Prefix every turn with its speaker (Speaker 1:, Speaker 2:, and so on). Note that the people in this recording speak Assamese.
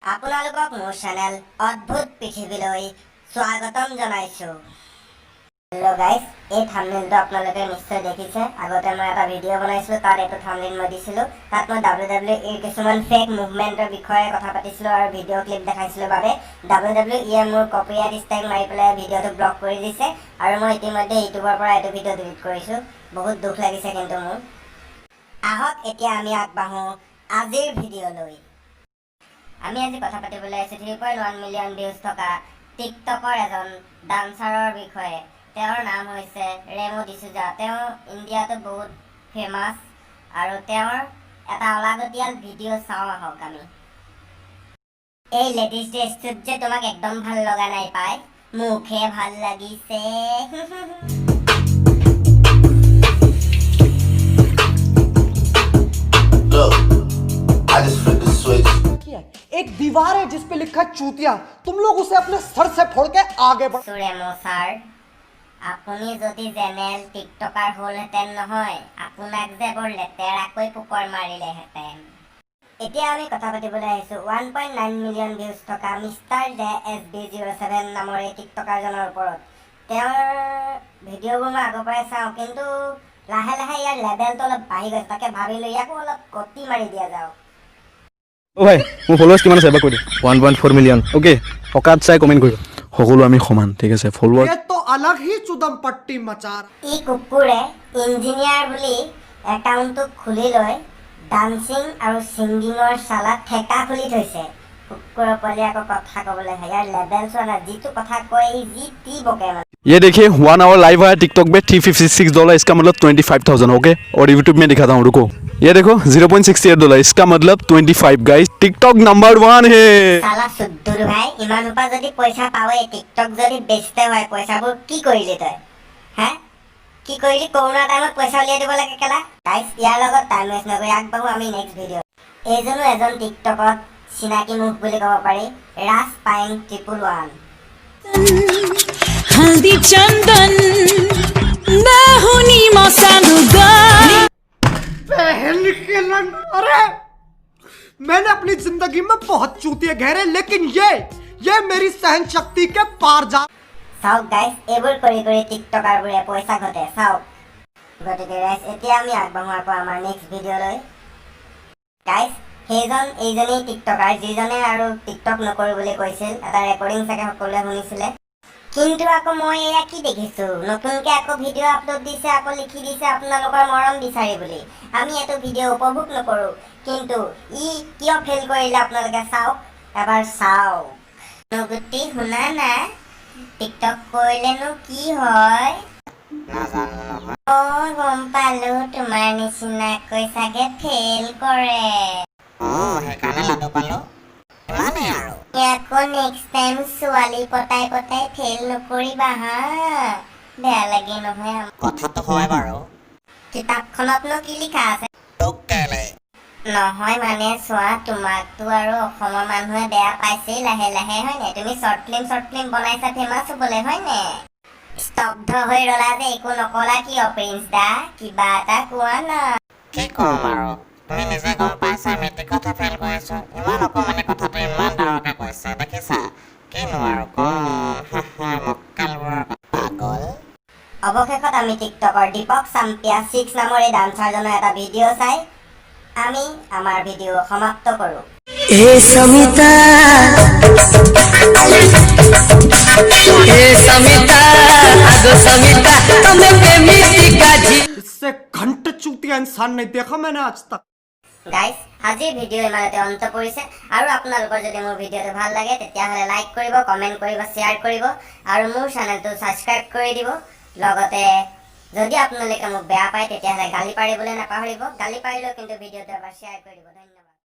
Speaker 1: আপোনালোকক মোৰ চেনেল অদ্ভুত পৃথিৱীলৈ স্বাগতম জনাইছোঁ। হেল্ল' গাইজ, এই থামনেলটো আপোনালোকে নিশ্চয় দেখিছে। আগতে মই এটা ভিডিঅ' বনাইছিলোঁ, তাত এইটো থামনেল মই দিছিলোঁ। তাত মই ডাব্লিউ ডাব্লিউ ইৰ কিছুমান ফেক মুভমেণ্টৰ বিষয়ে কথা পাতিছিলোঁ আৰু ভিডিঅ' ক্লিপ দেখাইছিলোঁ বাবে ডাব্লিউ ডাব্লিউ ইয়ে মোৰ কপিৰাইট ষ্ট্ৰাইক মাৰি পেলাই ভিডিঅ'টো ব্লক কৰি দিছে আৰু মই ইতিমধ্যে ইউটিউবৰ পৰা এইটো ভিডিঅ' ডিলিট কৰিছোঁ। বহুত দুখ লাগিছে কিন্তু মোৰ। আহক, এতিয়া আমি আগবাঢ়োঁ আজিৰ ভিডিঅ'লৈ। আমি আজি কথা পাতিবলৈ আহিছোঁ 3.1 million views থকা টিকটকৰ এজন ডান্সাৰৰ বিষয়ে। তেওঁৰ নাম হৈছে ৰেমো ডিচুজা। তেওঁ ইণ্ডিয়াতো বহুত ফেমাছ আৰু তেওঁৰ এটা অলাগতিয়াল ভিডিঅ' চাওঁ আহক আমি। এই লেডিজ ড্ৰেছটোত যে তোমাক একদম ভাল লগা নাই পাই, মোকহে ভাল লাগিছে।
Speaker 2: Look, I just flipped the switch.
Speaker 3: किया है। एक दीवार है जिस पे लिखा है चूतिया। तुम लोग उसे अपने सर से फोड़ के आगे बढ़
Speaker 1: ৰেমো ছাৰ, আপুনি যদি জেনেৰেল টিকটকাৰ হ'লহেঁতেন নহয়, আপোনাক যে বৰ লেতেৰাকৈ পোকৰ মাৰিলেহেঁতেন। এতিয়া আমি কথা পাতিবলৈ আহিছোঁ 1.9 million views থকা মিষ্টাৰ জে এছ বি 07 নামৰ এই টিকটকাৰজনৰ ওপৰত। তেওঁৰ ভিডিঅ'বোৰ মই আগৰ পৰাই চাওঁ, কিন্তু লাহে লাহে ইয়াৰ লেভেলটো অলপ বাঢ়ি গৈছে। তাকে ভাবিলোঁ ইয়াকো অলপ গতি মাৰি দিয়া যাওক।
Speaker 4: অ' ভাই, মোৰ ফলোৱাৰ্ছ কিমান আছে এবাৰ কৈ দে।
Speaker 5: 1.4 million.
Speaker 4: Okay, অকাত চাই কমেণ্ট কৰিব।
Speaker 6: সকলো আমি সমান, ঠিক আছে, ফলোৱাৰ
Speaker 3: ये तो अलग ही चुदम पट्टी मचा रहा।
Speaker 1: ই কুকুৰে ইঞ্জিনিয়াৰ বুলি একাউণ্টটো খুলি লৈ ডান্সিং আৰু ছিংগিঙৰ চালা ঠেকা খুলি থৈছে। কুকুৰৰ পোৱালি, আকৌ কথা ক'বলৈ আহে। ইয়াৰ লেভেল চোৱা নাই, যিটো কথা কয় ই যি টি বকে মানে।
Speaker 6: ये देखिए, 1 our live आया टिकटॉक पे, 356 डॉलर, इसका मतलब 25,000। ओके, और यूट्यूब में दिखाता हूँ, रुको। ये देखो, 0.68 डॉलर, इसका मतलब 25। गाइस, टिकटॉक नंबर 1 है।
Speaker 1: চালা চুদ্দুৰ ভাই, ইমান সোপা যদি পইচা পাৱেই, টিকটক যদি বেচতে হয়, পইচাবোৰ কি কৰিলি তই? হা, কি কৰিলি? কৰোণা টাইমত পইচা উলিয়াই দিব লাগে কেলা। গাইছ, ইয়াৰ লগত টাইম ৱেষ্ট নকৰি আগবাঢ়ো আমি নেক্সট ভিডিঅ'। এইজনো এজন টিকটকত চিনাকি মুখ বুলি ক'ব পাৰি, ৰাজ পাইং 111।
Speaker 7: हल्दी चंदन नाहुनी मसानुगा।
Speaker 3: बहन के लन, अरे मैंने अपनी जिंदगी में बहुत चूतिए घेरे, लेकिन ये मेरी सहन शक्ति के पार जा
Speaker 1: চাওক গাইছ, এইবোৰ কৰি কৰি টিকটকাৰবোৰে পইচা ঘটে, চাওক। গতিকে ৰাইজ, এতিয়া আমি আগবাঢ়ো আকৌ আমাৰ নেক্সট ভিডিঅ'লৈ। গাইছ, সেইজন এইজনেই টিকটকাৰ যিজনে আৰু টিকটক নকৰোঁ বুলি কৈছিল। এটা ৰেকৰ্ডিং চাগে সকলোৱে শুনিছিলে। কিন্তু আকৌ মই এয়া কি দেখিছোঁ, নতুনকৈ আকৌ ভিডিঅ' আপলোড দিছে, আকৌ লিখি দিছে আপোনালোকৰ মৰম বিচাৰি বুলি। আমি এইটো ভিডিঅ' উপভোগ নকৰোঁ, কিন্তু ই কিয় ফেইল কৰিলে আপোনালোকে চাওক, এবাৰ চাওক। অনুগুটি, শুনা না, টিকটক কৰিলেনো কি হয়? অ', গম পালো, তোমাৰ নিচিনাকৈ চাগে ফেইল কৰে।
Speaker 8: সেইকাৰণে লাডু পালো, ইমানেই আৰু।
Speaker 1: আকৌ নেক্সট টাইম ছোৱালী পতাই পতাই ফেইল নকৰিবা হা, বেয়া লাগে নহয় আমাৰ।
Speaker 8: কথাটো হয় বাৰু।
Speaker 1: কিতাপখনতনো কি লিখা আছে?
Speaker 8: তোক কেলে?
Speaker 1: নহয় মানে চোৱা, তোমাকতো আৰু অসমৰ মানুহে বেয়া পাইছেই লাহে লাহে, হয়নে? তুমি শ্বৰ্ট ফিল্ম শ্বৰ্ট ফিল্ম বনাইছা ফেমাছ হ'বলৈ, হয়নে? স্তব্ধ হৈ ৰলা যে, একো নকলা কিয়? প্ৰিন্স দা, কিবা এটা কোৱা না।
Speaker 8: কি ক'ম আৰু, তুমি নিজে গম পাইছা, মেট্ৰিকতহে ফেইল কৰিছো। ইমান অকণমানি কথাটো ইমান ডাঙৰকে কৈছে, দেখিছা? কিনো আৰু কম, মক্কেলবোৰৰ পাগল।
Speaker 1: অৱশেষত আমি টিকটকৰ দীপক চাম্পিয়া 6 নামৰ এই ডান্সাৰজনৰ এটা ভিডিঅ' চাই আমি আমাৰ ভিডিঅ' সমাপ্ত কৰোঁ।
Speaker 7: ए समिता, ए समिता, आगो समिता, तमे केमितिका ଝି
Speaker 3: इससे घंटे चूतिया इंसान नहीं देखा मैंने आज तक।
Speaker 1: গাইজ, আজিৰ ভিডিঅ' ইমানতে অন্ত পৰিছে আৰু আপোনালোকৰ যদি মোৰ ভিডিঅ'টো ভাল লাগে, তেতিয়াহ'লে লাইক কৰিব, কমেণ্ট কৰিব, শ্বেয়াৰ কৰিব আৰু মোৰ চেনেলটো ছাবস্ক্ৰাইব কৰি দিব। লগতে যদি আপোনালোকে মোক বেয়া পায়, তেতিয়াহ'লে গালি পাৰিবলৈ নাপাহৰিব। গালি পাৰিলেও কিন্তু ভিডিঅ'টো এবাৰ শ্বেয়াৰ কৰি দিব। ধন্যবাদ।